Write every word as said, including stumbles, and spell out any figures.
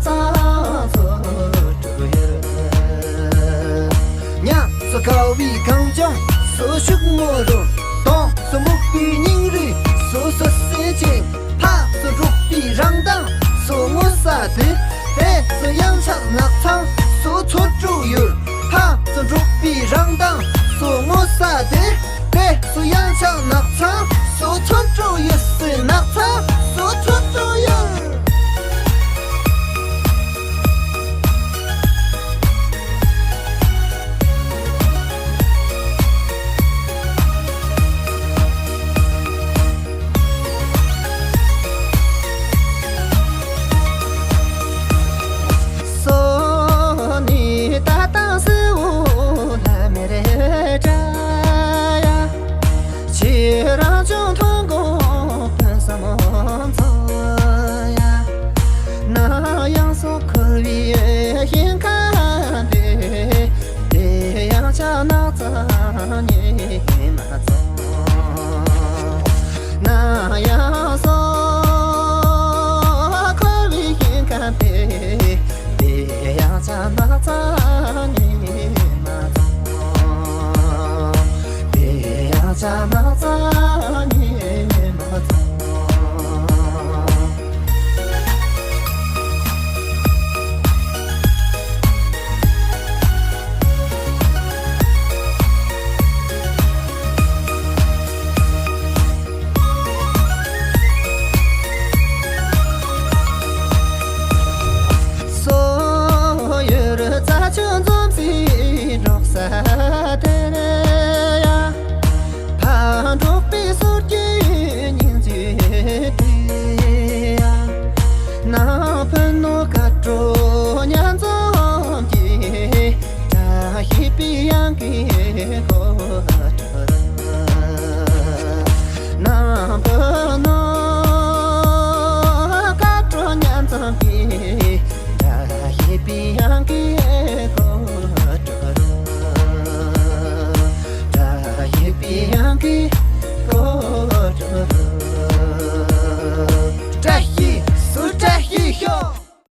ཚང་སུ་འགྲོ་ཡོད། ཉམས་སུ་དགའ་བའི་གངས་ལྗོངས་སུ་ཕྱུག་མོ་རུ། དྭངས་སུ་སྨུག་པའི་སྙིང་རུས་སུ་སོ་སྲིད་ཅིང་། ཕག་སུ་འབྲོག་པའི་རང་མདངས་སུ་ངོ་ས་དེར། དེ་སུ་གཡང་ཆགས་ནགས་ཚང་སུ་ཚོ་དྲུག་ཡོད། ཕག་སུ་འབྲོག་པའི་རང་མདངས་སུ་ངོ་ས་དེར། དེ་སུ་གཡང་ཆགས་ནགས་ཚང་སུ་ཚོ་དྲུག་ཡོད། སུ་ནགས་ཚང་སུ་ཚོ་དྲུག་ཡོད། སོ་ནི་ད་ལྟ་སུ་ལ་མེ་རེ་དྲ་ཡ། ཁྱེད་རང་ཅུང་མཐོང་དགོས་ཕུན་སུམ་ཚོགས་ཡ། ནམ་ཡང་སོ་འཁོར་བའི་ཞིང་ཁམས་དེ། དེ་ཡང་ཆ་ནགས་ཚང་ཉི་མ་ཚང་། ནམ་ཡང་སོ་འཁོར་བའི་ཞིང་ཁམས་དེ། དེ་ཡང་ཆ་ནགས་ཚང་ཉི་མ་ཚང་། དེ་ཡང་ཆ་ནགས་ཚང་ཉི་མ་ཚང་། སོ་ཡོད་རྩྭ་ཆུ་མཛོ་